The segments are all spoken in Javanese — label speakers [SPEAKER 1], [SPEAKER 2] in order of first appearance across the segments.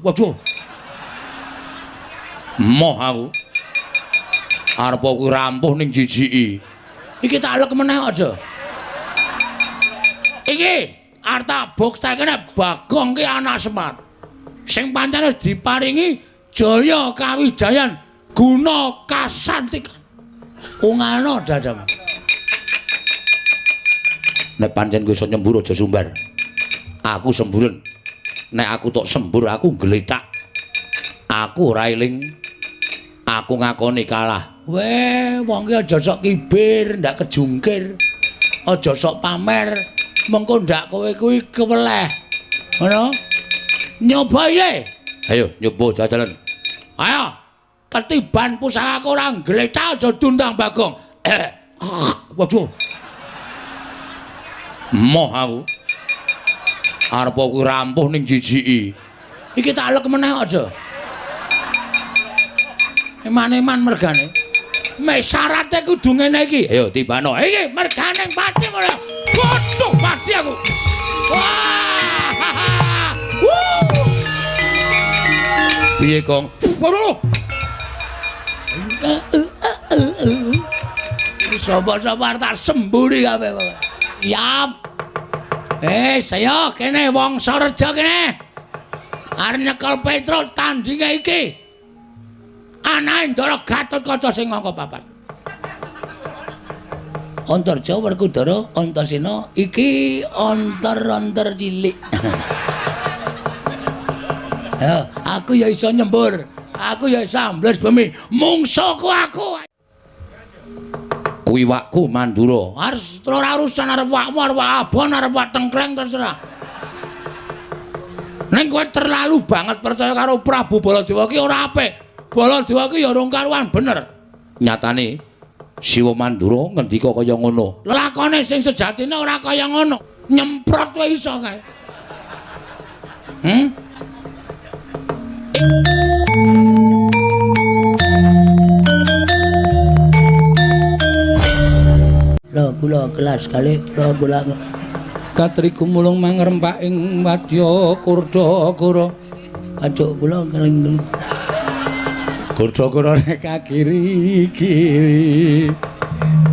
[SPEAKER 1] Waduh. Moh aku. Arep kuwi rampuh ning jijiki. Iki tak lek meneh aja. Iki arep tak buktekne Bagong ki anak Semar. Sing pancen wis diparingi jaya kawijayan guna kasantikan. Ungalno dadamu. Nek pancen kowe iso nyembur aja sumbar. Aku semburen. Nek aku tok sembur aku gletak. Aku ora eling. Aku ngakoni kalah. Weh, wong ki aja sok kibir, ndak kejungkir. Aja sok pamer. Mengko ndak kowe kuwi keweleh. Ngono? Nyoba ye. Ayo nyoba jajalan. Ayo. Ketiban pusakaku ora gletak aja dundang Bagong. Waduh. Moh aku. Arep kuwi rampuh ning jijiki. Iki tak lek meneh aja. Eman-eman mergane. Mek syarate kudu ngene iki. Ayo tibano. Iki mergane pati ora. Waduh, pati aku. Wah. Piye, Gong? Waduh. Sapa-sapa tak semburi kabeh. Yap. Saya kene wong Sareja kene. Arep nyekel Petruk tandinge iki. Anake Ndara Gatotkaca sing angka 4. Antarja Werkudara Antasena iki antar-antar cilik. Ya, aku ya iso nyembur. Aku ya iso ambles bumi. Mungsuhku aku. Kuwi wakku Mandura. Arep ora urusan arep wakmu, arep wak abon, arep wak tengkleng terserah. Ning kowe terlalu banget percaya karo Prabu Baladewa ki ora apik. Baladewa ki ya rong karuan bener. Nyatane Siwa Mandura ngendika kaya ngono. Lelakone sing sejatine ora kaya ngono. Nyemprot wae iso kae. Lho kula kelas kali kula kula
[SPEAKER 2] Katri gumulung mangrempak ing wadya Kurdakara.
[SPEAKER 1] Ajuk kula keling.
[SPEAKER 2] Kurdakara rek kiri-kiri.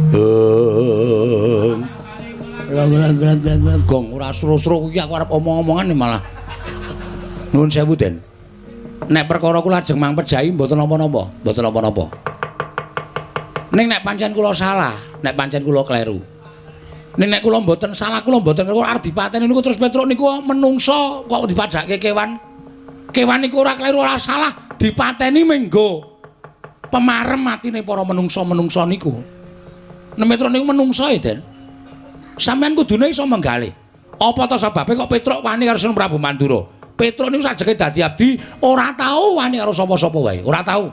[SPEAKER 1] Bung. Kula kula kula kula gong ora sro-sro kuwi aku arep omong-omongan malah. Nuwun sewu, Den. Nek perkara kula ajeng mangpejahi mboten napa-napa, mboten napa-napa. Ning nek pancen kula salah, nek pancen kula kleru. Ning nek kula mboten salah, kula mboten kleru arep dipateni niku terus Petruk niku menungso kok dipadhakke kewan. Kewan niku ora kleru ora salah, dipateni menggo pemarem atine para menungso-menungso niku. Nek Petruk niku menungso e, Den. Sampeyan kudune iso menggalih. Apa ta sebabe kok Petruk wani karo Sunan Prabu Mandura? Petruk niku sajeke dadi abdi ora tau wani karo sapa-sapa wae, ora tau.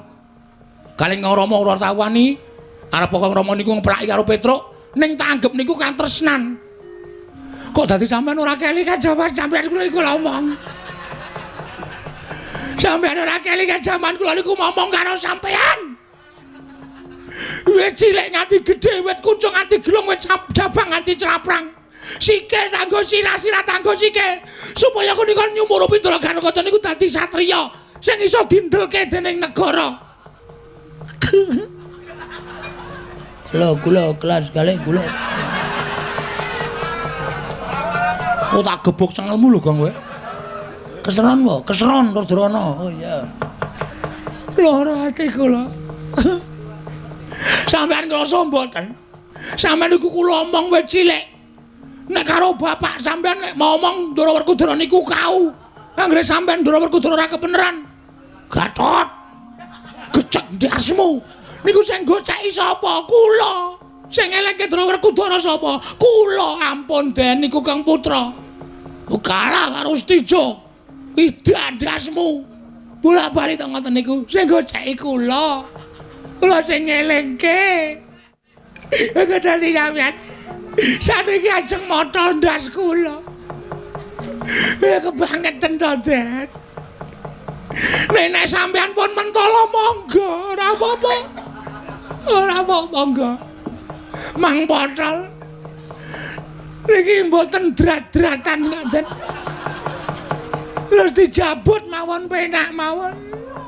[SPEAKER 1] Kalih Rama ora tau wani. Arep kok Rama niku ngeplaki karo Petruk, ning tanggep niku katresnan. Kok dadi sampean ora kelingan jaman sampean kula iku ngomong. Sampean ora kelingan jaman kula niku ngomong karo sampean. Wit cilik nganti gedhe, wit kuncung nganti gelung, wit jabang nganti craprang. Sikil tanggo sirah, sirah tanggo sikil. Supaya aku niku nyumurupi Ndara Gatotkaca niku dadi satriya sing iso dindelke dening negara. Lho kula kelas kali kula.
[SPEAKER 2] Oh tak gebuk cengelmu lho Gong kowe.
[SPEAKER 1] Keseron wae, keseron Rudrono. Oh iya.
[SPEAKER 2] Lara ati kula. Sampeyan ngrasa mboten? Sampeyan niku kula omong wit cilik. Nek karo bapak sampeyan nek ngomong Ndara Werkudara niku kau. Anggere sampeyan Ndara Werkudara ora kebeneran. Gatot. Gecek ndasmu. Niku sing goceki sapa? Kula. Sing eleke Ndara Werkudara sapa? Kula. Ampun Den niku Kang Putra. Kalah karo Setija. Idak ndasmu. Bola-bali to ngoten niku sing goceki kula. Kula sing ngelingke. Gedani sampeyan. Saniki ajeng motol ndas kula. Kebangeten to, Den. Nek sampeyan pun mentolo monggo, ora apa-apa. Ora apa monggo. Mang potol. Niki mboten drat-dratan ngoten. Terus dijabut mawon penak mawon.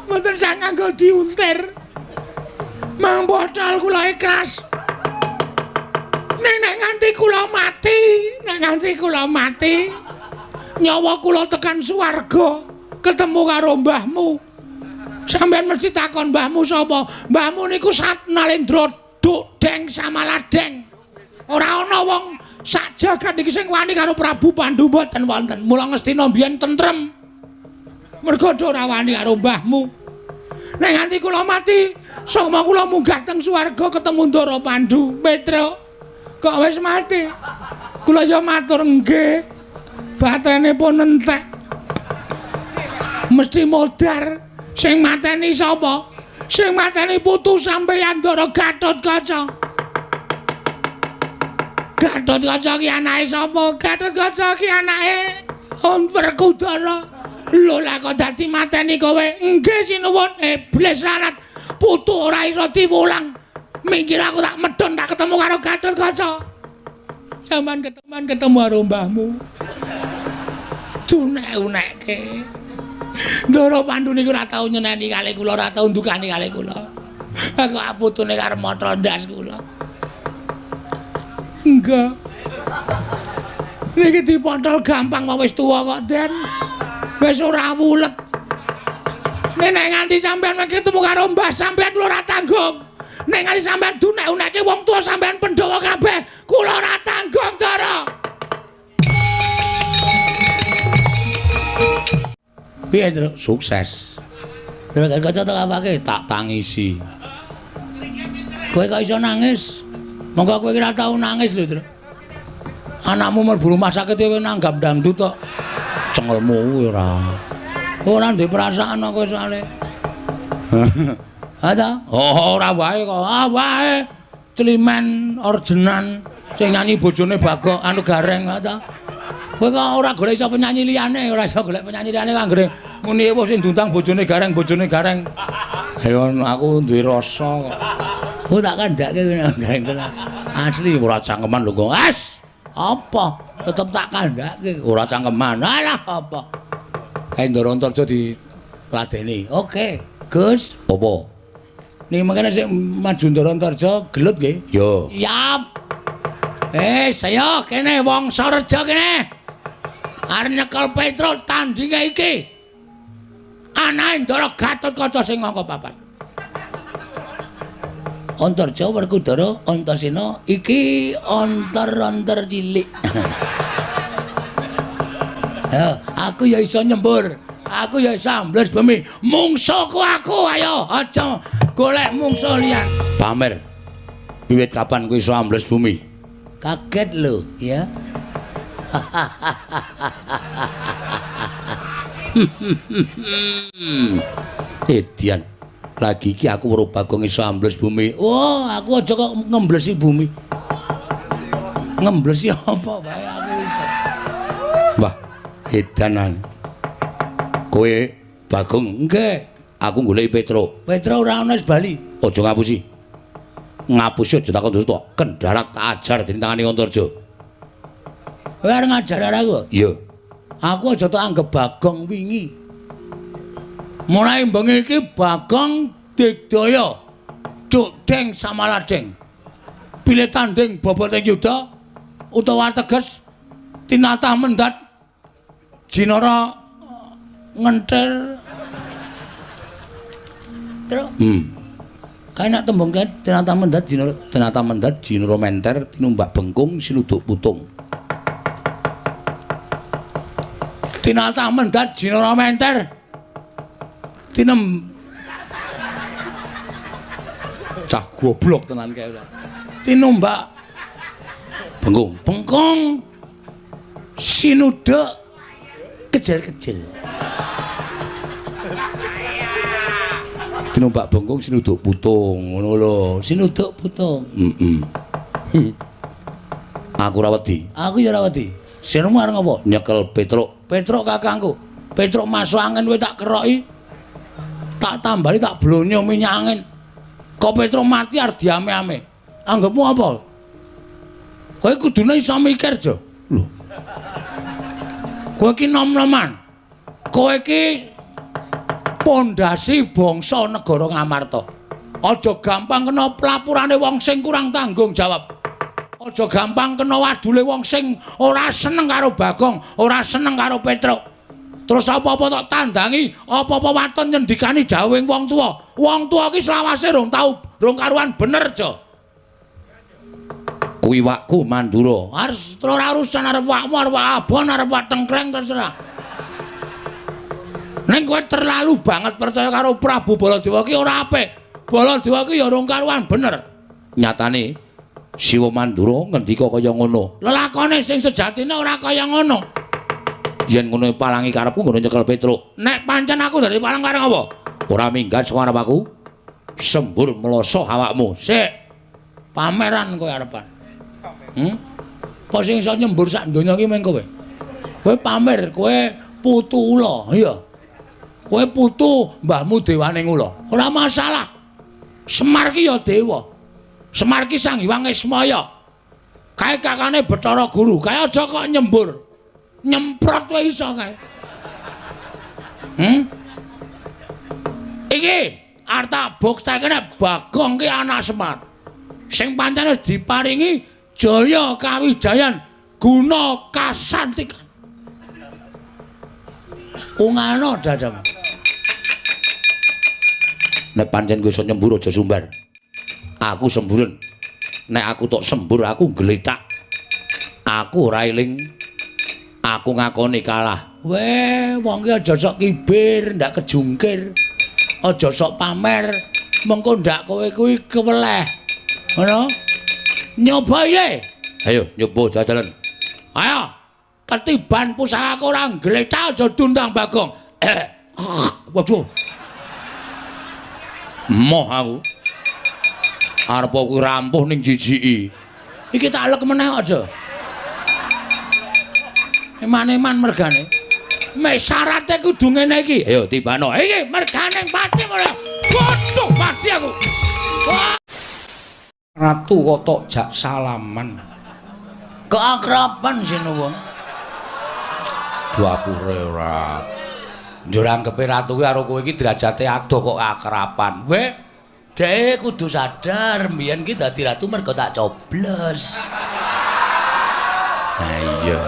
[SPEAKER 2] Mboten sah nganggo diuntir. Mang botol kula ikhlas. Nek nganti kula mati, nek nganti kula mati, nyawa kula tekan swarga ketemu karo mbahmu. Sampeyan mesti takon mbahmu sapa? Mbahmu niku Sat Nalendra Duk Deng Samaladeng. Ora ana wong sak jagat iki sing wani karo Prabu Pandu mboten wonten. Mula Ngastina mbiyen tentrem. Mergo ora wani karo mbahmu. Nek nganti kula mati, sukma kula munggah teng swarga ketemu Ndara Pandu. Petruk, kok wis mati? Kula ya matur nggih. Batrene pun entek. Mesti modar. Sing mateni sapa? Sing mateni putu sampeyan Ndara Gatotkaca. Gatotkaca ki anake sapa? Gatotkaca ki anake Werkudara. Lho lah kok dadi mateni kowe? Nggih sinuwun. Iblis lanat. Putu ora iso diwulang. Minggir aku tak medhun tak ketemu karo Gatotkaca. Sampeyan ketemu karo mbahmu. Dunek-unekke. Ndara Pandu niku ora tau nyeneni kalih kula, ora tau ndukani kalih kula. Aku putune karo matra ndas kula. Enggak. Niki dipotol gampang wae wis tuwa kok, Den. Wis ora wulet. Nek nganti sampean ketemu karo mbah sampean kula ora tanggung. Nek nganti sampean dunek-uneke wong tuwa sampean Pandhawa kabeh, kula ora tanggung, Ndara.
[SPEAKER 1] Piye, Truk? Sukses. Truk kaca tak apake? Tak tangisi. Kowe kok iso nangis? Monggo kowe ora tau nangis lho, Truk. Anakmu mlebu rumah sakit kowe nanggap dangdut tok. Cengelmu kuwi ora. Ora ndek perasaan kowe soalé. Ha ta? Oh, ora wae kok. Ah wae. Climen orjenan sing nyanyi bojone Bagok anu Gareng, ha ta? Kowe kok ora golek iso penyanyi liyane, ora iso golek penyanyi liyane anggere muni ewo sing diundang bojone Gareng, bojone Gareng. Ayo aku duwe rasa kok.
[SPEAKER 2] Oh tak kandhake Gareng tenan.
[SPEAKER 1] Asli ora cangkeman lho kok. As, apa? Tetep tak kandhake ora cangkeman. Alah apa? Kae Ndara Antarja diladeni.
[SPEAKER 2] Oke, Gus.
[SPEAKER 1] Apa?
[SPEAKER 2] Niki mangkene sing maju Ndara Antarja gelut nggih?
[SPEAKER 1] Yo.
[SPEAKER 2] Siap. Saya kene wong Sareja kene. Arep nyekel Petruk tandinge iki. Anake Ndara Gatotkaca sing angka 4. Antarja Werkudara Antasena iki ontor-ontor cilik. Ya, aku ya iso nyembur. Aku ya iso ambles bumi. Mungsuhku aku, ayo aja golek mungsuh liyan.
[SPEAKER 1] Pamer. Wiwit kapan kowe iso ambles bumi?
[SPEAKER 2] Kaget lho, ya.
[SPEAKER 1] Edian, lagi iki aku weruh Bagong iso ambles bumi.
[SPEAKER 2] Oh, aku aja kok ngemblesi bumi. Ngemblesi apa wae aku iso.
[SPEAKER 1] Wah, edanan. Kowe Bagong,
[SPEAKER 2] nggih,
[SPEAKER 1] aku goleki Petruk.
[SPEAKER 2] Petruk ora ana wis bali.
[SPEAKER 1] Aja ngapusi. Ngapusi aja takon dosa. Kendharat tak ajar dening tangane Antarja.
[SPEAKER 2] Kowe arep ngajar aku?
[SPEAKER 1] Iya.
[SPEAKER 2] Aku aja tak anggep Bagong wingi. Mulai bengi iki Bagong digdaya. Duk Deng Samaladeng. Pilih tanding boboting yuda utawa teges tinatah mendat jinara ngentil. Truk. Kae nek tembung kae tinatah mendat jinara,
[SPEAKER 1] tinatah mendat jinara menter tinumbak bengkung sinuduk putung.
[SPEAKER 2] Tinatah mendat jinara menter tinem
[SPEAKER 1] cah goblok tenan kae ora.
[SPEAKER 2] Tinumbak
[SPEAKER 1] bengkung,
[SPEAKER 2] bengkung sinuduk kejel-kejel.
[SPEAKER 1] Tinumbak bengkung sinuduk putung ngono lho.
[SPEAKER 2] Sinuduk putung.
[SPEAKER 1] Heeh. Aku ora wedi.
[SPEAKER 2] Aku ya ora wedi. Sirmu arep ngopo?
[SPEAKER 1] Nyekel Petruk.
[SPEAKER 2] Petruk kakangku. Petruk masuk angin kowe tak keroki. Tak tambali tak blonyo minyak angin. Kok Petruk mati arep diame-ame. Anggepmu apa? Kowe kudune iso mikir, Jo.
[SPEAKER 1] Lho.
[SPEAKER 2] Kowe iki nom-noman.
[SPEAKER 1] Kowe iki pondasi bangsa negara Ngamarta. Aja gampang kena pelapurane wong sing kurang tanggung jawab. Aja gampang kena wadule wong sing ora seneng karo Bagong, ora seneng karo Petruk. Terus apa-apa tok tandangi, apa-apa waton nyendikani dawuhing wong tuwa. Wong tuwa ki selawase rong tau, rong karuan bener, Jo. Kuwi wakku Mandura. Arep ora urusan arep wakmu, arep wak abon, arep wak tengkleng terserah. Ning kowe terlalu banget percaya karo Prabu Baladewa ki ora apik. Baladewa ki ya rong karuan bener. Nyatane Siwa Mandura ngendika kaya ngono. Lelakone sing sejatine ora kaya ngono. Yen ngono palangi karepku ngono nyekel Petruk. Nek pancen aku dadi palang kareng apa? Ora minggat saka arep aku. Sembur mloso awakmu. Sik. Pameran kowe arepan. Kok sing iso nyembur sak donya iki meng kowe. Kowe pamer, kowe putu ula, iya. Kowe putu mbahmu dewaning ula. Ora masalah. Semar ki ya dewa. Semar ki Sang Hyang Ismaya. Kae kakane Bathara Guru. Kae aja kok nyembur. Nyemprot wae iso kae. Iki arep tak buktekne Bagong ki anak Semar. Sing pancen wis diparingi jaya kawijayan guna kasantikan. Ungalno dadamu. Nek pancen kowe iso nyembur aja sumbar. Aku semburen. Nek aku tok sembur aku gletak. Aku ora eling. Aku ngakoni kalah. Weh, wong ki aja sok kibir, ndak kejungkir. Aja sok pamer, mengko ndak kowe kuwi keweleh. Ngono? Nyoba ye. Ayo nyoba jajalan. Ayo. Ketiban pusakaku ora gletak aja dundang Bagong. Waduh. Moh aku. Arep kuwi rampuh ning jijiki. Iki tak lek meneh aja. Eman-eman mergane. Mek syarate kudu ngene iki. Ayo tibano. Iki mergane pati ora. Waduh, mati aku. Wah.
[SPEAKER 2] Ratu kok tok jak salaman.
[SPEAKER 1] Keakraban sinuwun.
[SPEAKER 2] Dapure ora.
[SPEAKER 1] Njur anggepe ratu kuwi karo kowe iki derajate adoh kok akraban. Weh, dhek kudu sadar mbiyen ki dadi ratu mergo tak coblos. Ha iya.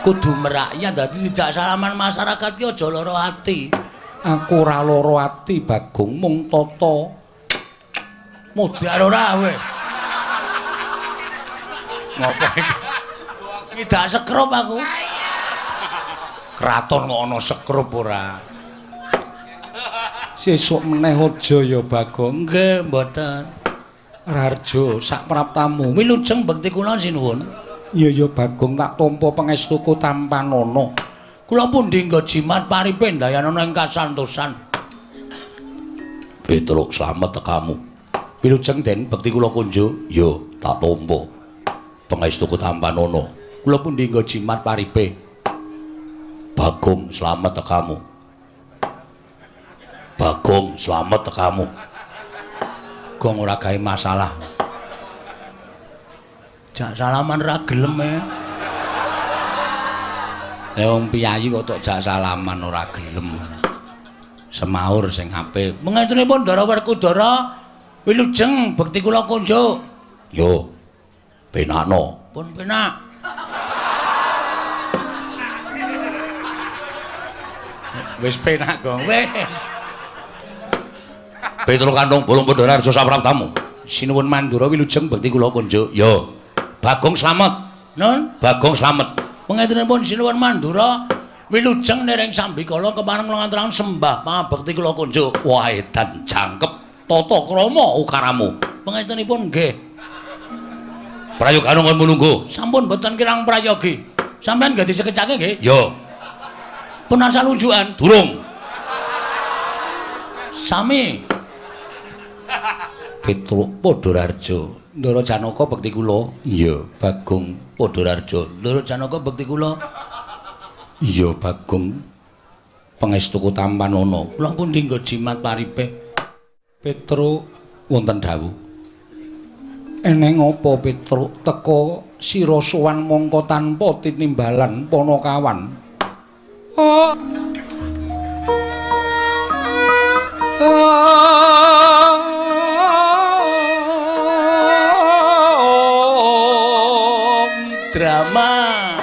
[SPEAKER 1] Kudu merakyat dadi dijak salaman masyarakat ki aja lara ati.
[SPEAKER 2] Aku ora lara ati Bagong mung tata.
[SPEAKER 1] Modar ora kowe. Ngopo iki? Ngidak sekrup aku.
[SPEAKER 2] Kraton kok ana sekrup ora. Sesuk meneh aja ya Bagong.
[SPEAKER 1] Nggih, mboten.
[SPEAKER 2] Raharjo sak praptamu.
[SPEAKER 1] Wilujeng bekti kula sinuwun.
[SPEAKER 2] Iya ya Bagong tak tampa pangestuku tampanana.
[SPEAKER 1] Kula pundi nggo jimat paripe ndayanana ing kasantosan.
[SPEAKER 2] Petruk slamet tekamu.
[SPEAKER 1] Wilujeng Den bekti kula kunjuk.
[SPEAKER 2] Ya tak tampa pangestuku tampanana.
[SPEAKER 1] Kula pundi nggo jimat paripe.
[SPEAKER 2] Bagong slamet tekamu. Bagong slamet tekamu.
[SPEAKER 1] Gong ora gawe masalah. Jak salaman ra gelem e. Lah wong piyayi kok tok jak salaman ora gelem. Semaur sing apik. Mengetunipun Ndara Werkudara wilujeng bekti kula kunjuk.
[SPEAKER 2] Yo. Penakno.
[SPEAKER 1] Pun penak. Wis penak, Gong. Wis.
[SPEAKER 2] Petruk Kantong Bolong Pandhara sapraptamu.
[SPEAKER 1] Sinuwun Mandura wilujeng bekti kula kunjuk.
[SPEAKER 2] Yo. Bagong slamet.
[SPEAKER 1] Nun,
[SPEAKER 2] Bagong slamet.
[SPEAKER 1] Pangetunipun Sinuwun Mandura wilujeng nering sambikala kepareng kula ngaturaken sembah pangabekti kula kunjuk.
[SPEAKER 2] Wah, edan jangkep tata krama ukaramu.
[SPEAKER 1] Pangetunipun nggih.
[SPEAKER 2] Prayogane kon mulungguh.
[SPEAKER 1] Sampun boten kirang prayogi. Sampeyan nggih disekecake nggih?
[SPEAKER 2] Yo.
[SPEAKER 1] Pun asal unjukan?
[SPEAKER 2] Durung.
[SPEAKER 1] Sami.
[SPEAKER 2] Petruk Pandharaharja.
[SPEAKER 1] Ndara Janaka bekti kula.
[SPEAKER 2] Iya, Bagong Pandharaharja.
[SPEAKER 1] Ndara Janaka bekti kula.
[SPEAKER 2] Iya, Bagong. Pangestuku tampanana.
[SPEAKER 1] Kula pundi nggo jimat paripe?
[SPEAKER 2] Petruk wonten dawuh. Eneng apa Petruk teka sira sowan mongko tanpa tinimbalan panakawan? Oh.
[SPEAKER 1] agama.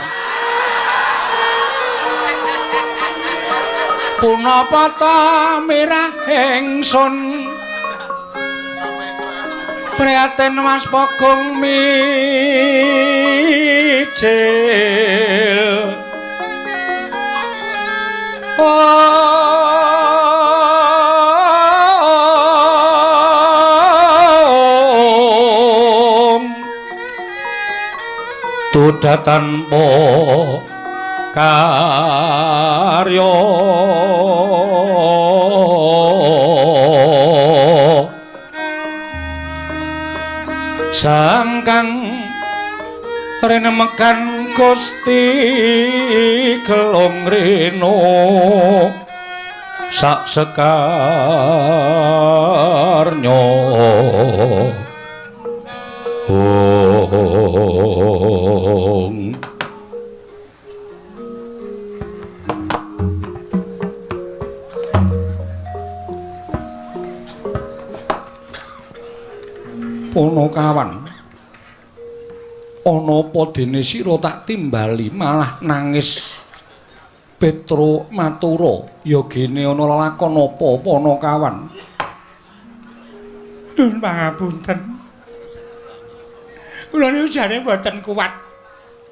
[SPEAKER 1] Punapa ta mirah ingsun prihatin Mas Pogong mijil. Om tuda tanpa karya sangkang renemekan Gusti Gelung Reno sak sekarnya. Om. Ponokawan, ana apa dene sira tak timbali malah nangis. Petro matura, ya gene ana lelakon apa Ponokawan?
[SPEAKER 2] Nyuwun pangapunten. Kula niku jane mboten kuat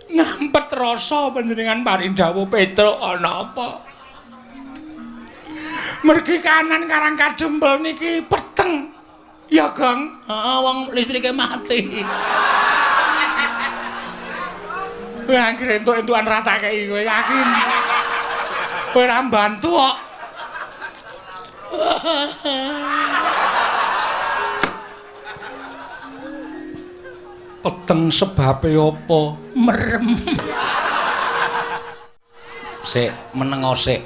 [SPEAKER 2] ngampet rasa panjenengan paring dawuh Petro ana apa. Mergi kanan Karang Kadempel niki peteng. Ya, Gong.
[SPEAKER 1] Heeh, wong listrike mati.
[SPEAKER 2] Kowe anggere entuk-entukan ra tak kei kowe yakin. Kowe ora mbantu kok.
[SPEAKER 1] Peteng sebabe apa? Merem. Sik, menengo sik.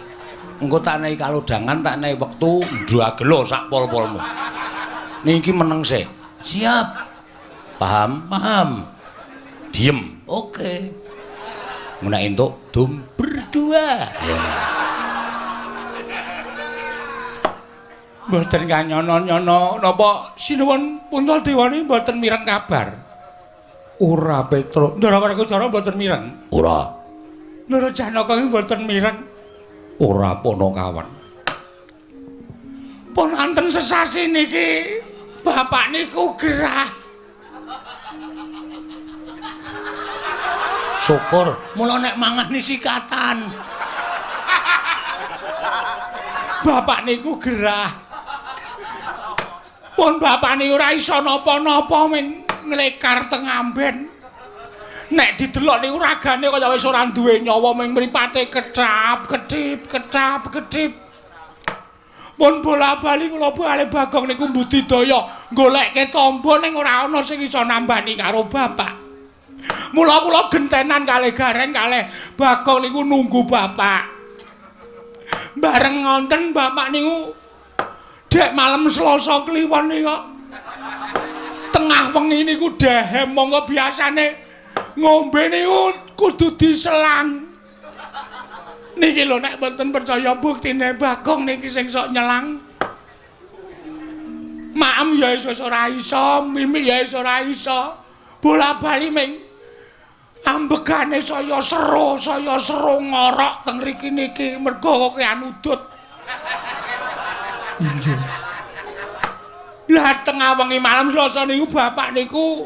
[SPEAKER 1] Engko tak nehi kalodhangan, tak nehi wektu ndagelo sak pol-polmu. Niki meneng sik. Siap. Paham? Paham. Diem. Oke. Nek entuk dum berdua. Ya.
[SPEAKER 2] Mboten kanyono-nyono napa sinuwun Puntadewa niki mboten mireng kabar.
[SPEAKER 1] Ora Petro.
[SPEAKER 2] Ndara Werkudara mboten mireng.
[SPEAKER 1] Ora.
[SPEAKER 2] Ndara Janaka iki mboten mireng.
[SPEAKER 1] Ora Ponokawan.
[SPEAKER 2] Pun anten sesasi niki bapak niku gerah.
[SPEAKER 1] Syukur mula nek mangan sikatan.
[SPEAKER 2] Bapak niku gerah. Pun bapak niku ora iso napa-napa men nglekar teng amben. Nek didelok niku ragane kaya wis ora duwe nyawa ming mripate kecap kedip kecap kedip. Pun bola-bali kula bali Bagong niku mbudidaya golekke tamba ning ora ana sing iso nambani karo bapak. Mula kula gentenan kalih Gareng kalih Bagong niku nunggu bapak. Bareng ngonten bapak niku dek malem Selasa Kliwon niku tengah wengi niku dehem monggo biasane ngombe niku kudu diselang. Niki lho nek mboten percaya buktine Bagong niki sing sok nyelang. Maem ya iso ora iso, mimik ya iso ora iso. Bola-bali ming ambegane saya seru ngorok teng mriki niki mergo kokean udut. Iya. Lah tengah wengi malam Selasa niku bapak niku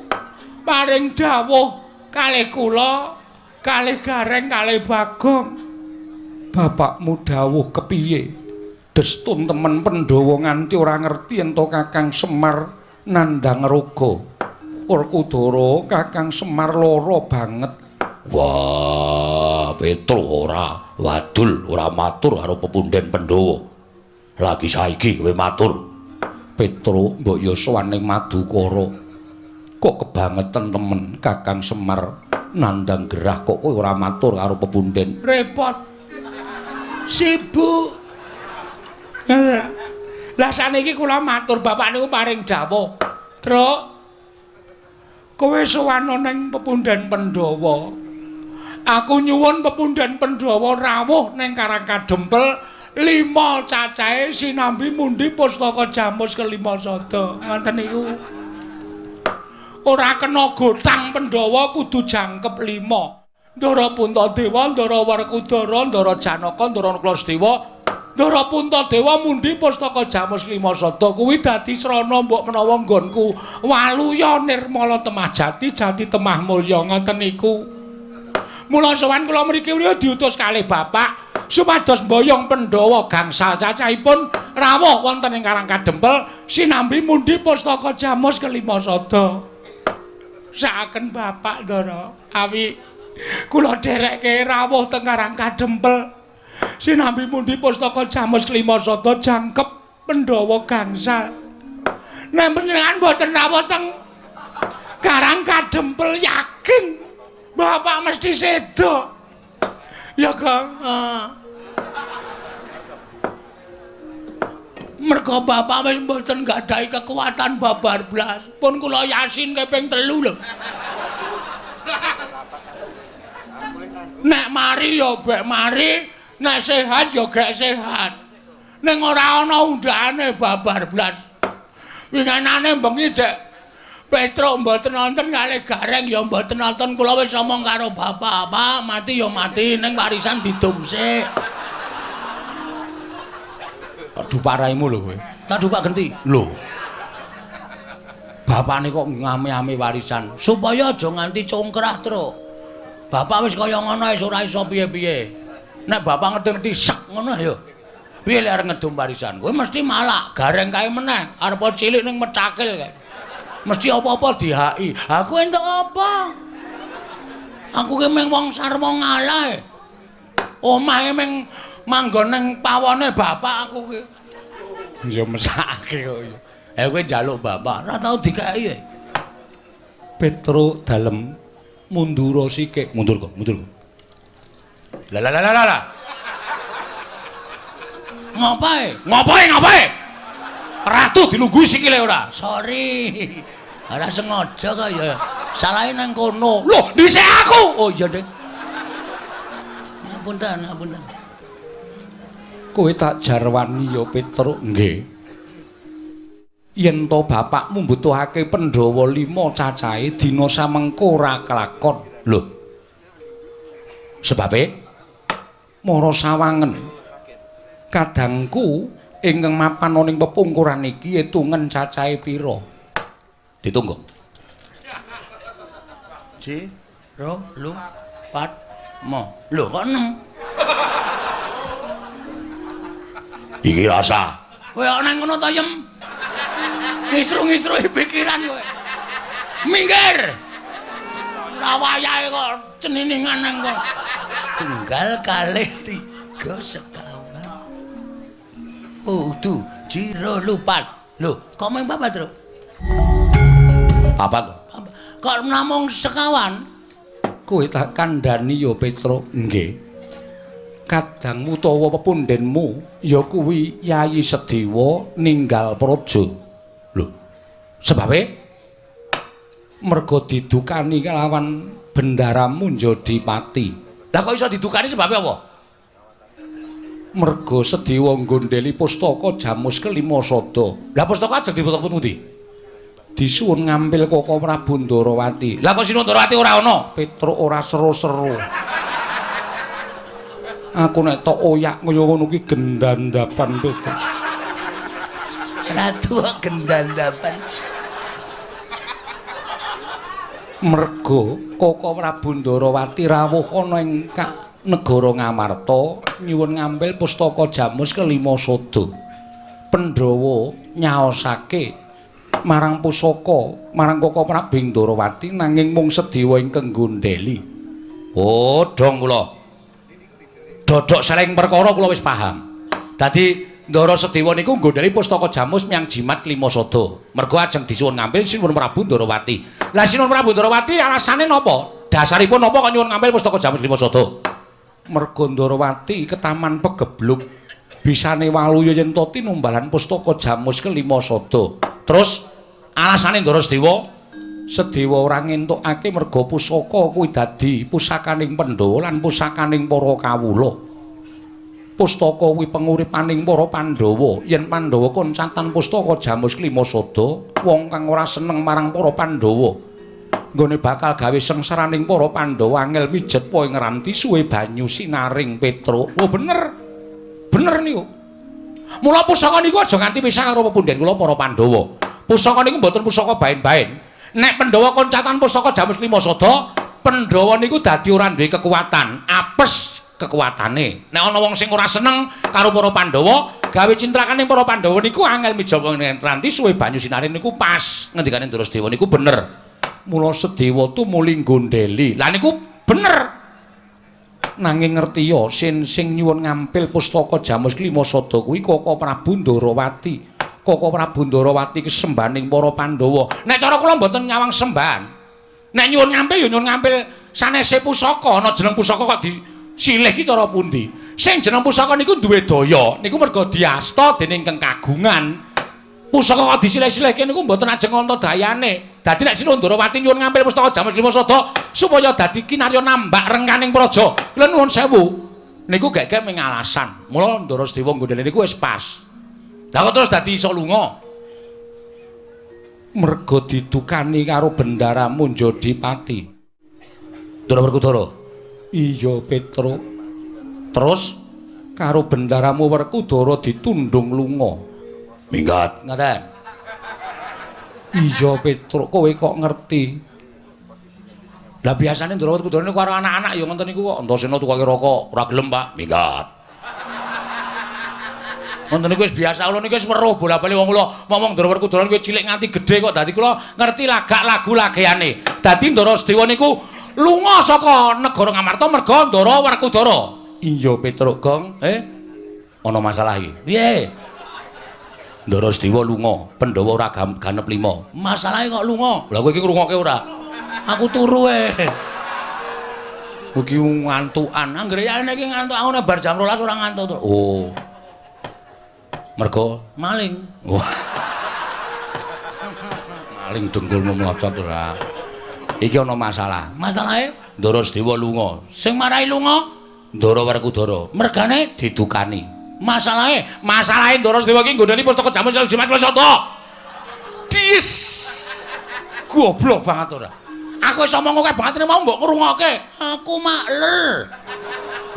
[SPEAKER 2] paring dawuh kalih kula, kalih Gareng, kalih Bagong.
[SPEAKER 1] Bapakmu dawuh kepiye? Destun temen Pandhawa nganti ora ngerti ento Kakang Semar nandhang raga. Werkudara Kakang Semar lara banget. Wah, Petro ora wadul, ora matur karo pepunden Pandhawa. Lagi saiki kowe matur. Petro mbok ya sowan ning Madukara. Kok kebangetan temen Kakang Semar nandhang gerah kok kowe ora matur karo pepunden.
[SPEAKER 2] Repot. Sibuk. Lah saniki kula matur bapak niku paring dawuh. Truk, kowe sowan ning pepunden Pandhawa. Aku nyuwun pepunden Pandhawa rawuh ning Karang Kadempel 5 cacahe sinambi mundi pustaka jamus kelima sada. Ngoten niku. Ora kena gotang Pandhawa kudu jangkep 5. Ndara Puntadewa, Ndara Werkudara, Ndara Janaka, Ndara Nakula Sadewa, Ndara Puntadewa mundi pustaka Jamus Klima Sada kuwi dadi srana mbok menawa nggonku waluya nirmala temah jati, jati temah mulya ngoten niku. Mula sowan kula mriki diutus kalih bapak supados mboyong Pandhawa gangsal cacahipun rawuh wonten ing Karang Kadempel sinambi mundi pustaka Jamus Kelima Sada. Sakaken bapak Ndara, awi kula dherekke rawuh teng Karang Kadempel sinambi mundi pustaka Jamus Kelima Sada jangkep Pandhawa gangsal. Nek panjenengan boten rawuh teng Karang Kadempel yakin bapak mesti sedo. Ya Kang. Mergo bapak wis mboten gadahi kekuatan babar blas. Pun kula yasin kaping 3 lho. Nek mari ya bek mari, nek sehat ya gek sehat. Ning ora ana undhane babar blas. Winginane bengi Dek Petruk mboten nonton kalih Gareng ya mboten nonton, kula wis omong karo bapak, Pak, mati ya mati ning warisan didum sik.
[SPEAKER 1] Aduh paraimu lho kowe.
[SPEAKER 2] Tak dupak genti.
[SPEAKER 1] Lho. Bapakne kok ngame-ame warisan
[SPEAKER 2] supaya aja nganti congkrah, Truk. Bapak wis kaya ngono wis ora iso piye-piye. Nek bapak ngerti-ngerti sek ngono ya. Piye lek arep ngedum warisan? Kowe mesti malak, Gareng kae meneh, arep cilik ning mecakil kae. Mesti apa-apa dihaki. Aku entuk apa? Aku ki mung wong sarwa ngalah. Omahe mung manggon ning pawone bapak aku ki.
[SPEAKER 1] Ya mesake kok ya.
[SPEAKER 2] Kowe njaluk bapak, ora tau dikeki.
[SPEAKER 1] Petruk dalem mundura sikik.
[SPEAKER 2] Mundur kok, mundur kok.
[SPEAKER 1] Lah lah lah lah.
[SPEAKER 2] Ngopae?
[SPEAKER 1] Ngopae, ngopae? Ratu dilungguhi sikile ora?
[SPEAKER 2] Sorry. Ora sengaja kok ya. Salahe nang kono.
[SPEAKER 1] Loh, dhisik aku.
[SPEAKER 2] Oh iya, Dik. Ngapunten, ngapunten.
[SPEAKER 1] Kowe tak jarwani ya Petruk. Nggih. Yen to bapakmu mbutuhake Pandhawa 5 cacahe dina samengko ora kelakon. Lho. Sebabe mara sawangen. Kadangku ingkang mapan ana ing pepungkuran iki etungen cacahe pira?
[SPEAKER 2] Ditunggu. Ji, ro, lu, pat, mo. Lho kok 6?
[SPEAKER 1] Iki rasa.
[SPEAKER 2] Kowe kok nang kono to, Yem? Ngisru-ngisruhi pikiran kowe. Minggir. Ora wayahe kok ceniningan nang kono. Tunggal kalih 3 sekawan. Oh, du, jiro lupat. Lho, kok mung papat, Truk?
[SPEAKER 1] Papat kok.
[SPEAKER 2] Kok namung sekawan?
[SPEAKER 1] Kowe tak kandhani ya, Petruk. Nggih. Kadang utawa pepundhenmu ya kuwi Yayi Sedewa ninggal praja. Lho. Sebabe mergo didukani kelawan Bendara Munjadipati.
[SPEAKER 2] Lah kok iso didukani sebabe apa?
[SPEAKER 1] Mergo Sedewa nggondheli pustaka Jamus Kelima Sada. Lah pustaka ajeng diputuk pundi? Disuwun ngampil Koko Prabu Ndarawati.
[SPEAKER 2] Lah kok Sinuwun Ndarawati ora ana?
[SPEAKER 1] Petruk ora seru-seru. Aku nek tok oyak kaya ngono kuwi gendandapan Petruk.
[SPEAKER 2] Ratu gendandapan.
[SPEAKER 1] Mergo Koko Prabu Ndarawati rawuh ana ing negara Ngamarta nyuwun ngambil pustaka Jamus Kelima Sada. Pandhawa nyaosake marang pusaka marang Koko Prabu Ndarawati nanging mung Sedewa ingkang nggondheli.
[SPEAKER 2] Oh, dong kula. Dodok seleng perkara kula wis paham. Dadi Ndara Sedewa niku nggondheli pustaka Jamus miyang Jimat Kelima Sada. Mergo ajeng disuwun ngambil Sinuwun Prabu Ndarawati. Lah Sinuwun Prabu Ndarawati alasane napa? Dasaripun napa kok nyuwun ngambil pustaka Jamus Kelima Sada?
[SPEAKER 1] Mergo Ndarawati ketaman pegebluk bisane waluya yen to tinumbalan pustaka Jamus Kelima Sada.
[SPEAKER 2] Terus alasane Ndara Sedewa?
[SPEAKER 1] Sedewa ora ngentukake merga pusaka kuwi dadi pusakaning Pandhawa lan pusakaning para kawula. Pustaka kuwi penguripaning para Pandhawa. Yen Pandhawa koncatan pustaka Jamus Kelima Sada, wong kang ora seneng marang para Pandhawa Nggone bakal gawe sengsaraning para Pandhawa angel mijet po ing ranti suwe banyu sinaring Petruk. Oh bener. Bener niku. Mula pusaka niku aja nganti pisah karo pepunden kula para Pandhawa. Pusaka niku mboten pusaka baen-baen. Nek Pandhawa koncatan pusaka Jamus Lima Sada, Pandhawa niku dadi ora duwe kekuatan, apes kekuatane. Nek ana wong sing ora seneng karo para Pandhawa, gawe cintrakaning para Pandhawa niku angel mijawa ing ranti suwe banyu sinaring niku pas. Ngendikane Ndara Sedewa niku bener. Mula Sedewa tumuli nggondheli. Lah niku bener. Nanging ngerti ya sin sing nyuwun ngampil pustaka Jamus Lima Sada kuwi Koko Prabu Ndarawati. Koko Prabu Ndarawati kesembahaning para Pandhawa. Nek cara kula mboten nyawang sembahan. Nek nyuwun ngampil ya nyuwun ngampil sanese pusaka. Ana jeneng pusaka kok disilih ki cara pundi? Sing jeneng pusaka niku duwe daya, niku merga diasta dening keng kagungan. Pusaka kok disilih-silihke niku mboten ajeng ana dayane. Dadi nek Sri Ndarawati nyuwun ngampil pustaka Jamus Lima Sada supaya dadi kinarya nambak rengkaning praja. Kula nuwun sewu. Niku gek-gek ming alasan. Mula Ndara Sedewa nggondheli niku wis pas. Lah kok terus dadi iso lunga? Merga didukani karo Bendara Munjadipati. Ndara Werkudara. Iya, Petruk. Terus karo bendaramu Werkudara ditundung lunga. Minggat, ngaten. Iya, Petruk, kowe kok ngerti? Lah biasane Ndara Werkudara niku karo anak-anak ya ngoten niku kok. Antasena tukoke rokok, ora gelem, Pak. Minggat. Ngoten niku wis biasa, kula niku wis weruh bola-bali wong kula momong Ndara Werkudara niku cilik nganti gedhe kok dadi kula ngerti lagak lagu lageane. Dadi Ndara Sedewa niku lunga saka negara Ngamarta merga Ndara Werkudara. Iya, Petruk Gong, ana masalah iki. Piye? Ndara Sedewa lunga, Pandhawa ora ganep 5. Masalahe kok lunga? Lah kowe iki ngrungokke ora? Aku turu e. Iki ngantukan. Anggere yane iki ngantuk aku nek bar jam 12 ora ngantuk. Oh. Mergo maling. Wah. Maling dengkulmu mlocot ora. Iki ana masalah. Masalahe Ndara Sedewa lunga. Sing marai lunga Ndara Werkudara. Mergane didukani. Masalahe, masalahe Ndara Sedewa iki nggondheli pustaka Jamus Jimat Sada. Dis. Goblok banget ora. Aku wis omong akeh banget mau mbok ngrungokke. Aku makler.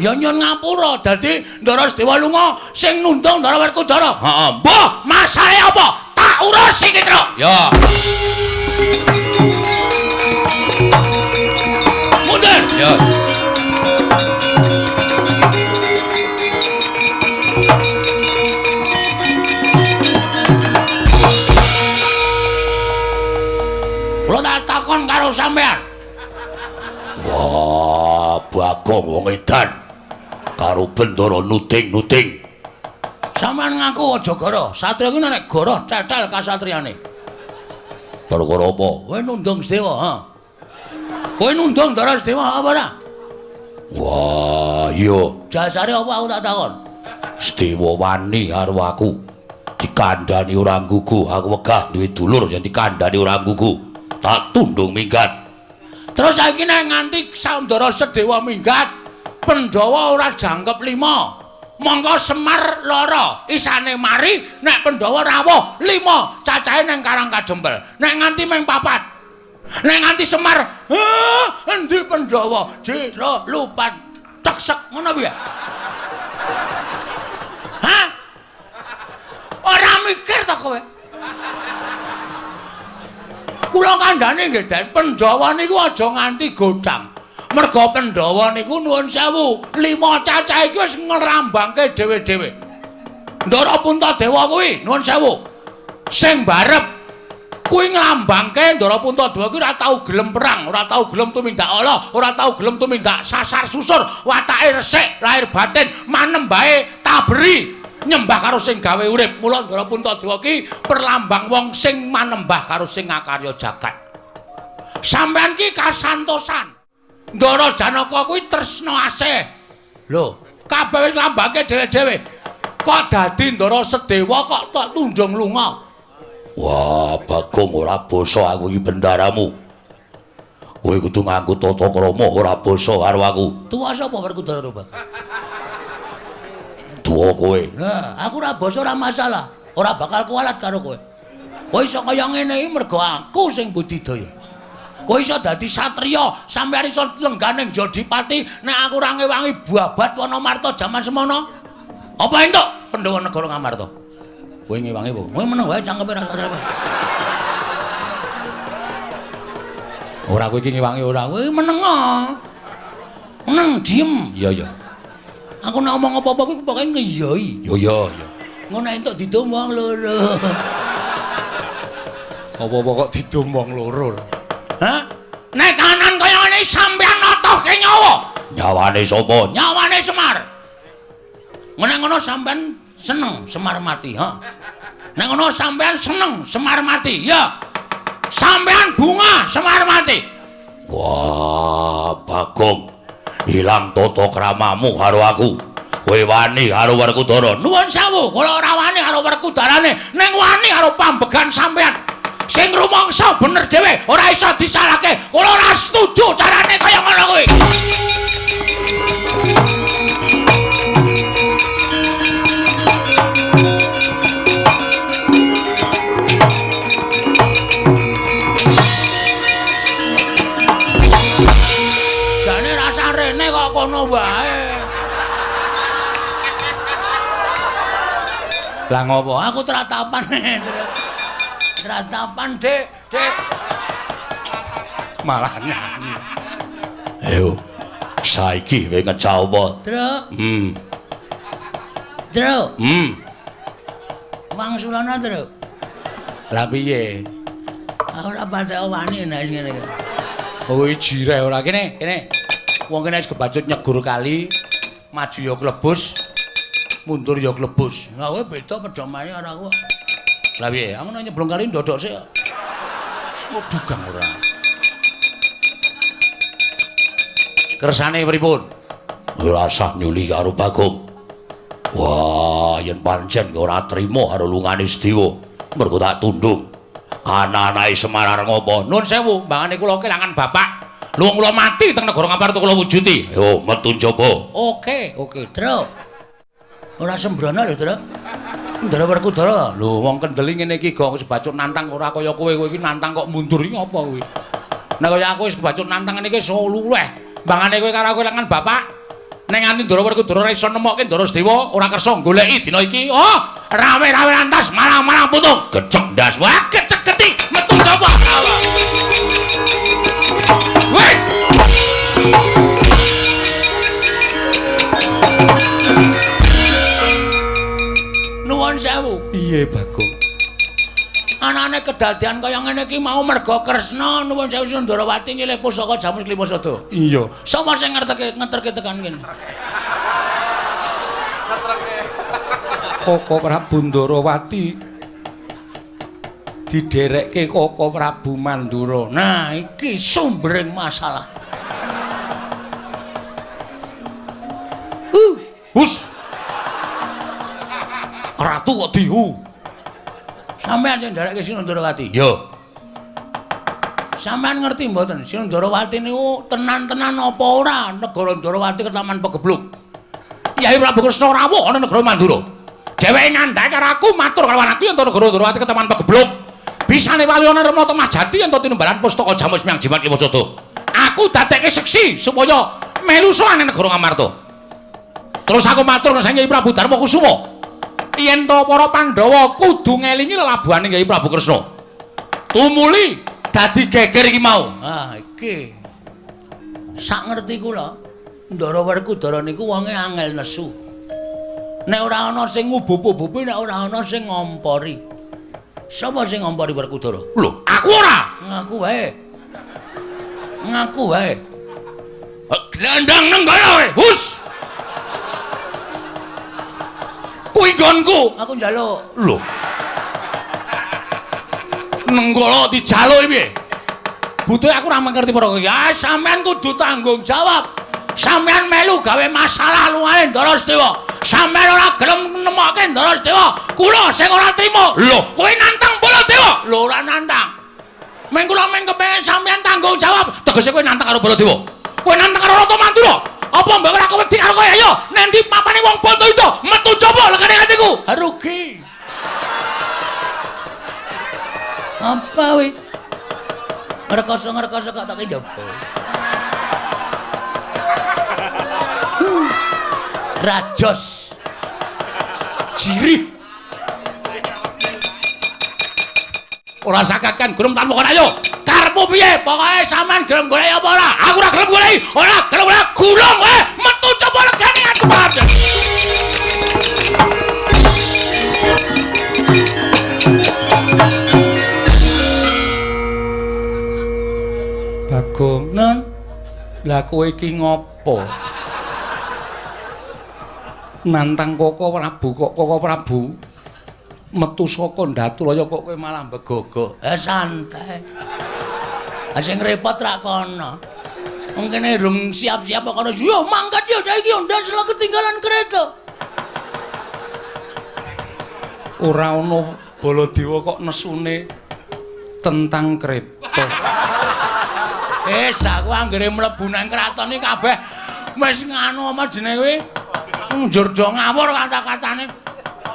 [SPEAKER 1] Ya nyun ngapura dadi Ndara Sedewa lunga sing nundung Ndara Werkudara. Heeh. Mbah, masalahe apa? Tak urus iki, Truk. Ya. Mundur. Ya. Kula tak takon karo sampean. Wah, Bagong wong edan. Karo Bendara nuding-nuding. Sampeyan ngaku aja goro. Satria kuwi nek goro cetel kasatriyane. Perkara apa? Kowe nundung Sedewa, ha? Kowe nundung Ndara Sedewa apa ora? Wah, iya. Dasare apa aku tak takon? Sedewa wani karo aku. Dikandhani ora nggugu, aku wegah duwe dulur yen dikandhani ora nggugu. Tak tundung minggat. Terus saiki nek nganti Ndara Sedewa minggat, Pandhawa ora jangkep 5. Mongko Semar lara, isane mari nek Pandhawa rawuh 5, cacahe nang Karang Kadempel. Nek nganti ming 4. Nek nganti Semar, endi Pandhawa? Jero lupan teksek ngono piye? Hah? Ora mikir ta kowe? Kula kandhane nggih, Den, Pandhawa niku aja nganti godhang. Merga Pandhawa niku nuwun sewu, 5 cacah iki wis ngrambangke dhewe-dhewe. Ndara Puntadewa kuwi nuwun sewu. Sing barep kuwi nglambangke Ndara Puntadewa kuwi ora tau gelem perang, ora tau gelem tumindak ala, ora tau gelem tumindak sasar susur, watake resik, lahir batin, manembahe taberi. Nyembah karo sing gawe urip. Mula Ndara Puntadewa ki perlambang wong sing manembah karo sing ngakarya jagat. Sampeyan ki kasantosan. Ndara Janaka kuwi tresna asih. Lho, kabeh wis lambangke dhewe-dhewe. Kok dadi Ndara Sedewa kok tok tundung lunga? Wah, Bagong ora basa aku iki bendaramu. Kowe kudu nganggo tata krama ora basa karo aku. Tuwa sapa Werkudara, Pak? Tuwa kowe. Nah, aku ora basa ora masalah. Ora bakal kualat karo kowe. Kowe iso kaya ngene iki mergo aku sing budidaya. Kowe iso dadi satriya, sampeyan iso lengganing Jodipati nek aku ora ngewangi babat Wanamarta jaman semono. Apa entuk Pandhawa negara Ngamarta? Kowe ngewangi apa? Kowe meneng wae cangkeme ra sadar. Ora kowe iki ngewangi ora. Kowe meneng. Meneng diem. Iya iya. Aku nek omong apa-apa kuwi pokoke ngeyoi. Iya iya iya. Ngono entuk didum wong loro. Apa-apa kok didum wong loro? Hah? Nek kanan kaya ngene sampeyan natohke nyawa. Nyawane sapa? Nyawane Semar. Nek ngono sampeyan seneng Semar mati, ha? Nek ngono sampeyan seneng Semar mati, ya. Sampeyan bunga Semar mati. Wah, Bagong. Ilang tata kramamu karo aku. Kowe wani karo Werkudara. Nuwun sewu, kula ora wani karo Werkudarane, ning wani karo pambegan sampeyan. Sing rumangsa bener dhewe, ora iso disalahke. Kula ora setuju carane kaya ngono kuwi. Jane rasah rene kok kono wae. Lah ngopo? Aku tratapan. Tratapan, Dik, Dik. Malah nyanyi. Ayo. Saiki kowe ngejawab.
[SPEAKER 2] Truk. Truk. Wangsulana, Truk.
[SPEAKER 1] Lah piye?
[SPEAKER 2] Aku ora patek wani nek ngene iki.
[SPEAKER 1] Kowe jireh ora kene, kene. Wong kene wis kebacut nyegur kali, maju ya klebus, mundur ya klebus.
[SPEAKER 2] Lah kowe beda pedomane karo aku.
[SPEAKER 1] Lah piye? Aku nek nyeblong kali ndodok sik. Waduh gang ora. Kersane pripun? Ora usah nyuli karo Bagong. Wah, yen pancen ora trima karo lungane Sedewa, mergo tak tundung. Ana-anake Semar arep ngopo? Nun sewu, mbangane kula kelangan bapak. Luwung kula mati teng negara Ngamarta kula wujudi. Yo, metu njaba.
[SPEAKER 2] Oke, oke, Truk. Ora sembrono lho, Truk.
[SPEAKER 1] Ndara Werkudara. Lho, wong kendeli ngene iki gong wis bacut nantang ora kaya kowe, kowe iki nantang kok mundur iki apa kowe? Nek kaya aku wis kebacut nantang ngene iki iso luweh. Mbangane kowe karo aku kelangan bapak. Nek nganti Ndara Werkudara ora iso nemokke Ndara Sedewa, ora kersa goleki dina iki. Oh, rawe-rawe lantas marang-marang putung. Gecek ndas. Wah, gecek geti metu sapa? Weh.
[SPEAKER 2] Nuwun sewu.
[SPEAKER 1] Piye, Bagong?
[SPEAKER 2] Anane kedadian kaya ngene iki mau merga Kresna nuwun sewu Sundarawati nyilih pusaka Jamus Klimasada.
[SPEAKER 1] Iya.
[SPEAKER 2] Sapa sing ngerteke ngeterke tekan kene?
[SPEAKER 1] Koko Prabu Ndarawati diderekke Koko Prabu Mandura.
[SPEAKER 2] Nah, iki sumbering masalah.
[SPEAKER 1] Hus. Ratu kok dihu.
[SPEAKER 2] Sampeyan sing nderekke Sinundarawati?
[SPEAKER 1] Iya.
[SPEAKER 2] Sampeyan ngerti mboten Sinundarawati niku tenan-tenan apa ora negara Ndarawati ketaman pegebluk.
[SPEAKER 1] Yai Prabu Kresna rawuh ana negara Mandura. Dheweke ngandhake karo aku matur karo aku yen negara Ndarawati ketaman pegebluk. Bisane wali ana Rama Temajati yen tinumbalan pustaka Jamus Miang Jimat Klimasada. Aku dadekke seksi supaya melu sowan negara Ngamarta. Terus aku matur karo Sang Kyai Prabu Darma Kusuma. Yen to para Pandhawa kudu ngelingi lelabuhane Kyai Prabu Kresna. Tumuli dadi geger iki mau.
[SPEAKER 2] Ah, iki. Sak ngerti kula, Ndara Werkudara niku wonge angel nesu. Nek ora ana sing ngubup-ubupi, nek ora ana sing ngompori. Sapa sing ngompori Werkudara?
[SPEAKER 1] Lho, aku ora.
[SPEAKER 2] Ngaku wae. Ngaku wae.
[SPEAKER 1] Glandang nang kono kowe. Hus. Kuwi nggonku.
[SPEAKER 2] Aku njaluk.
[SPEAKER 1] Lho. Nenggala dijaluk piye? Butuhe aku ora ngerti perkara iki.
[SPEAKER 2] Ya sampean kudu tanggung jawab. Sampean melu gawe masalah lungane Ndara Sedewa. Sampean ora gelem nemokke Ndara Sedewa. Kula sing ora trima.
[SPEAKER 1] Lho, kowe nantang Baladewa?
[SPEAKER 2] Lho, ora nantang. Meng kula meng kepengin sampean tanggung jawab.
[SPEAKER 1] Tegese kowe nantang karo Baladewa. Kowe nantang karo Ratu Mandura. Apa mbok ora wedi karo kowe? Ayo, nendi papane wong Bantayuda metu coba lekane atiku.
[SPEAKER 2] Rugi. Apa wi?
[SPEAKER 1] Ngrekoso-ngrekoso kok toke njaba. Rajos.
[SPEAKER 2] Jirih. Ora sakakan gelem tanpa ayo. Karepmu piye? Pokoke sampean gelem golek apa ora? Aku ora gelem golek. Ora gelem ora gulung kowe. Metu coba legane aku.
[SPEAKER 1] Bagong,
[SPEAKER 2] Nun,
[SPEAKER 1] lah kowe iki ngopo? Nantang Koko Prabu kok Koko Prabu metu saka Ndatulaya kok kowe malah mbegogok.
[SPEAKER 2] Santai. Sing repot rak kono. Wong kene rung siap-siap kok kono. Yo mangkat yo saiki yo ndas ketinggalan kereta.
[SPEAKER 1] Ora ono Baladewa kok nesune tentang kereta.
[SPEAKER 2] Wis aku anggere mlebu nang kraton iki kabeh wis nganu apa jenenge kuwi? Njur do ngawur kata-katane.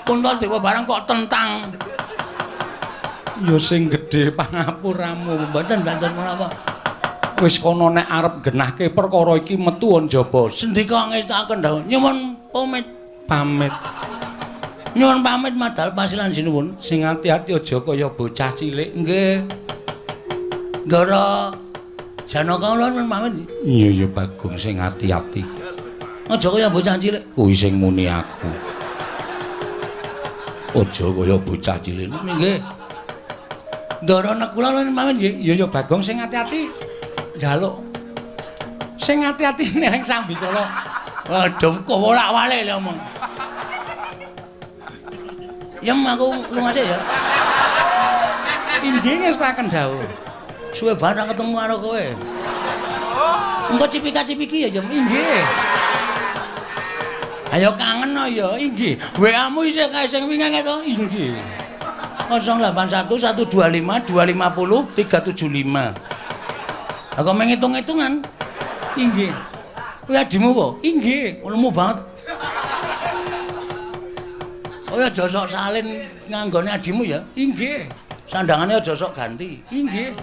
[SPEAKER 2] Puntadewa barang kok tentang.
[SPEAKER 1] Ya sing gedhe pangapuramu.
[SPEAKER 2] Mboten banten menapa.
[SPEAKER 1] Wis kono nek arep genahke perkara iki metu njaba.
[SPEAKER 2] Sendika ngestakaken dawuh. Nyuwun pamit.
[SPEAKER 1] Pamit.
[SPEAKER 2] Nyuwun pamit madal pasilan sinuwun.
[SPEAKER 1] Sing ati-ati aja kaya bocah cilik.
[SPEAKER 2] Nggih. Ndara Janaka kula nyuwun pamit.
[SPEAKER 1] Iya ya Bagong sing ati-ati.
[SPEAKER 2] Aja kaya bocah cilik.
[SPEAKER 1] Kuwi sing muni aku.
[SPEAKER 2] Aja kaya bocah cilik. Nggih. Ndara Nekula nyuwun pamit nggih.
[SPEAKER 1] Iya ya Bagong sing ati-ati. Njaluk. Sing ati-ati ning sambikala.
[SPEAKER 2] Waduh kok wolak-walik lho omong. Yem aku lunga sik ya.
[SPEAKER 1] Inggih ngestaken dawuh.
[SPEAKER 2] Suwe banget ketemu karo kowe. Engko cipika-cipiki ya, Yem.
[SPEAKER 1] Inggih.
[SPEAKER 2] Ayo kangen no ya, inggih. WA-mu isih kae sing wingi to?
[SPEAKER 1] Inggih.
[SPEAKER 2] 081 125 250 375. Aku menghitung-hitungan.
[SPEAKER 1] Inggih.
[SPEAKER 2] Kuwi adimu apa?
[SPEAKER 1] Inggih.
[SPEAKER 2] Lemu banget. Oh ya aja sok salin nganggone adimu ya.
[SPEAKER 1] Inggih.
[SPEAKER 2] Sandangane aja sok ganti.
[SPEAKER 1] Inggih.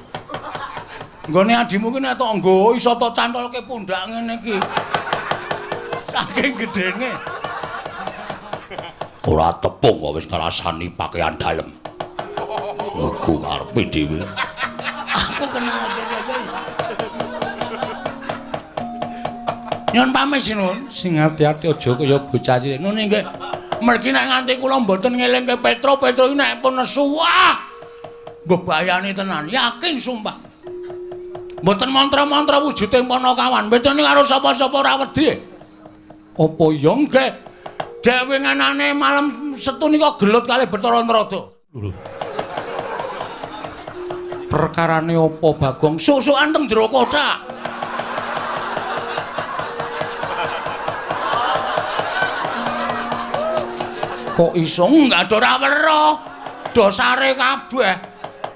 [SPEAKER 1] Nggone adimu ki nek tok nggo iso tok cantolke pundak ngene iki. Saking gedene.
[SPEAKER 2] Ora tepung kok wis ngrasani pakaian dalem. Iku karepe dhewe. Aku kenal aja. Nyun pamit sinuwun.
[SPEAKER 1] Sing ati-ati aja kaya bocah cilik.
[SPEAKER 2] Nun nggih. Mergi nek nganti kula mboten ngelingke Petro, Petro iki nek pun nesu wah. Mbebayani tenan, yakin sumpah. Mboten mantra-mantra wujude Panakawan. Mboten karo sapa-sapa ora wedi.
[SPEAKER 1] Apa ya
[SPEAKER 2] nggih? Dhewe nganane malam Setu nika gelut kalih Bathara Narada.
[SPEAKER 1] Lho. Perkarane apa Bagong?
[SPEAKER 2] Susukan teng jero kothak. Kok iso enggak ada ora weruh. Dosare kabeh.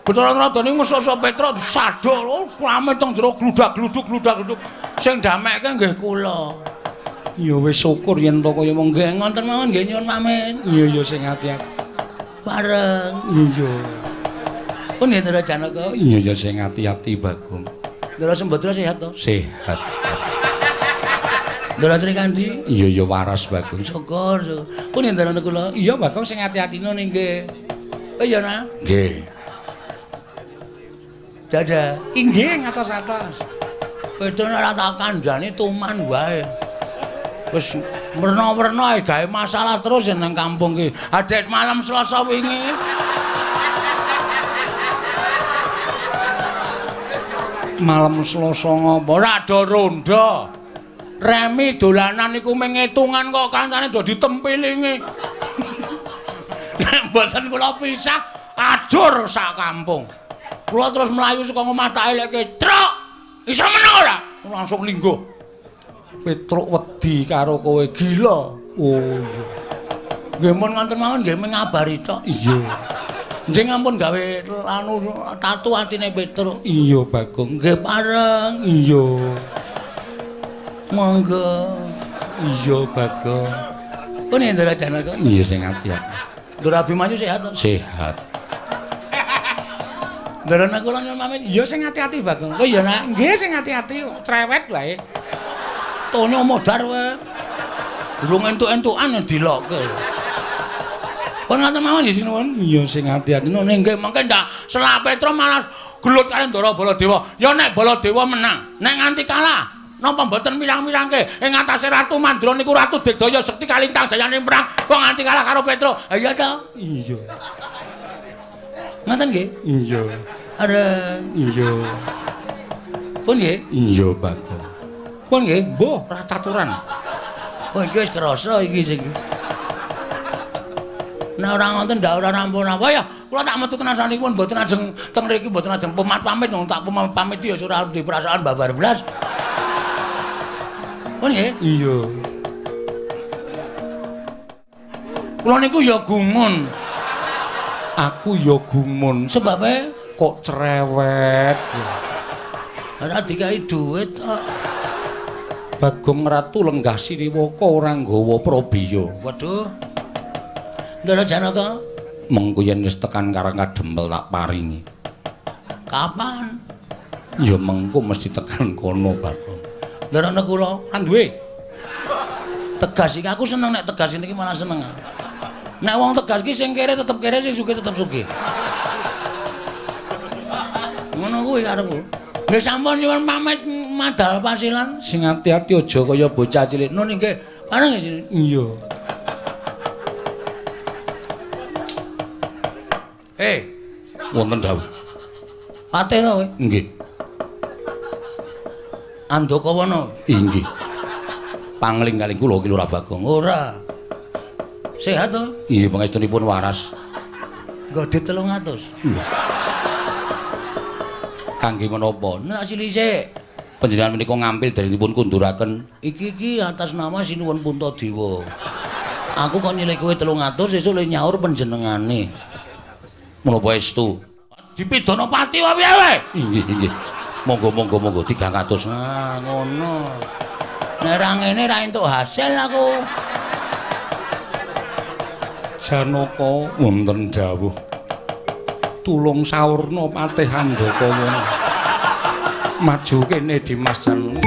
[SPEAKER 2] Bathara Narada niku sosok Petro disadol, rame teng jero gludak-gluduk gludak-gluduk. Sing damekke nggih kula.
[SPEAKER 1] Ya wis syukur yen to kaya mung
[SPEAKER 2] nggih ngoten mawon nggih nyuwun pamit.
[SPEAKER 1] Iya ya sing ati-ati.
[SPEAKER 2] Bareng.
[SPEAKER 1] Iya.
[SPEAKER 2] Pun nggih Ndara Janaka.
[SPEAKER 1] Iya ya sing ati-ati Bagong.
[SPEAKER 2] Ndara Sembadra sehat to?
[SPEAKER 1] Sehat.
[SPEAKER 2] Ndara Srikandhi?
[SPEAKER 1] Iya ya waras Bagong.
[SPEAKER 2] Syukur. Pun nggih Ndara kula.
[SPEAKER 1] Iya Bagong sing ati-ati
[SPEAKER 2] nun nggih. Oh iya nah.
[SPEAKER 1] Nggih.
[SPEAKER 2] Dadah.
[SPEAKER 1] Inggih ngatos-atos.
[SPEAKER 2] Petro ora tak kandhani tuman wae. Wis werna-werna ae gawe masalah terus nang kampung ki. Adek malam Selasa wingi.
[SPEAKER 1] Malam Selasa ngopo?
[SPEAKER 2] Ora do rondo. Remi dolanan iku mung ngitungan kok kancane do ditempilingi. Nek mboten kula pisah ajur sak kampung. Kula terus mlayu saka omah tak elekke, "Truk, iso meneng ora?" Langsung lingguh.
[SPEAKER 1] Petruk wedi karo kowe
[SPEAKER 2] gila.
[SPEAKER 1] Oh iya.
[SPEAKER 2] Nggih mun ngoten mawon nggih mengabari tok.
[SPEAKER 1] Iya.
[SPEAKER 2] Njing ampun gawe anu tatu atine Petruk.
[SPEAKER 1] Iya Bagong.
[SPEAKER 2] Nggih pareng.
[SPEAKER 1] Iya.
[SPEAKER 2] Monggo.
[SPEAKER 1] Iya Bagong.
[SPEAKER 2] Pun Ndara Janaka.
[SPEAKER 1] Iya sing ati-ati.
[SPEAKER 2] Ndara Abimanyu sehat to?
[SPEAKER 1] Sehat. Ndara kula nyuwun pamit.
[SPEAKER 2] Iya sing ati-ati Bagong.
[SPEAKER 1] Kowe ya nak.
[SPEAKER 2] Nggih sing ati-ati cerewet wae.
[SPEAKER 1] Tonyo modar kowe. Durung entuk-entukan dilokke. Pun ngoten mawon nggih sinuwun.
[SPEAKER 2] Iya sing ati-ati.
[SPEAKER 1] Nune nggih mengke ndak Selak Petra malah gelut karo Ndara Baladewa. Ya nek Baladewa menang, nek nganti kalah napa mboten mirang-mirangke ing atase Ratu Mandra niku Ratu Digdaya Sekti Kalintang jayane perang kok nganti kalah karo Petra. Ha iya ta?
[SPEAKER 2] Iya.
[SPEAKER 1] Ngoten nggih?
[SPEAKER 2] Iya.
[SPEAKER 1] Areng.
[SPEAKER 2] Iya.
[SPEAKER 1] Pun nggih?
[SPEAKER 2] Iya, Bagong.
[SPEAKER 1] Pun nggih?
[SPEAKER 2] Mbuh, ora caturan.
[SPEAKER 1] Oh iki wis krasa iki sing. Nek ora ngoten ndak ora rampung-rampung ya. Kula tak metu tenan-sanipun mboten ajeng teng mriki mboten ajeng pamit-pamit wong tak pamit ya ora duwe perasaan babar blas. Pun nggih?
[SPEAKER 2] Iya.
[SPEAKER 1] Kula niku ya gumun.
[SPEAKER 2] Aku ya gumun.
[SPEAKER 1] Sebabe
[SPEAKER 2] kok cerewet.
[SPEAKER 1] Ora dikai dhuwit kok.
[SPEAKER 2] Bagong Ratu lenggah Sriwaka ora nggawa prabiya.
[SPEAKER 1] Waduh. Ndara Janaka,
[SPEAKER 2] mengko yen wis tekan Karang Kadempel tak paringi.
[SPEAKER 1] Kapan?
[SPEAKER 2] Ya mengko mesti tekan kono, Bagong.
[SPEAKER 1] Ndara kula
[SPEAKER 2] ora duwe.
[SPEAKER 1] Tegas iki aku seneng nek tegas niki malah seneng. Nek wong tegas ki sing kere tetep kere, sing sugih tetep sugih. Ngono kuwi karepku. Nggih sampun nyuwun pamit madal pasilan.
[SPEAKER 2] Sing ati-ati aja kaya bocah cilik.
[SPEAKER 1] Nun nggih. Pareng nggih.
[SPEAKER 2] Iya.
[SPEAKER 1] Wonten dawuh. Patih to kowe?
[SPEAKER 2] Nggih.
[SPEAKER 1] Andakawana?
[SPEAKER 2] Inggih. Pangling-kaling kula ki Lurah Bagong.
[SPEAKER 1] Ora. Sehat to?
[SPEAKER 2] Nggih, pangestunipun waras.
[SPEAKER 1] Nggo 300.
[SPEAKER 2] Kangge menapa?
[SPEAKER 1] Nek silisik.
[SPEAKER 2] Panjenengan menika ngampil darinipun kunduraken.
[SPEAKER 1] Iki iki atas nama Sinuwun Puntadewa. Aku kok nyilih kowe 300 sesuk le nyaur panjenengane.
[SPEAKER 2] Menapa estu?
[SPEAKER 1] Dipidana pati wae piye kowe?
[SPEAKER 2] Inggih, inggih. Monggo monggo monggo 300.
[SPEAKER 1] Nah, ngono. Nek ra ngene ra entuk hasil aku.
[SPEAKER 2] Janaka wonten dawuh. Tulung saurna Patih Andakawana. Maju kene Dimas Janaka.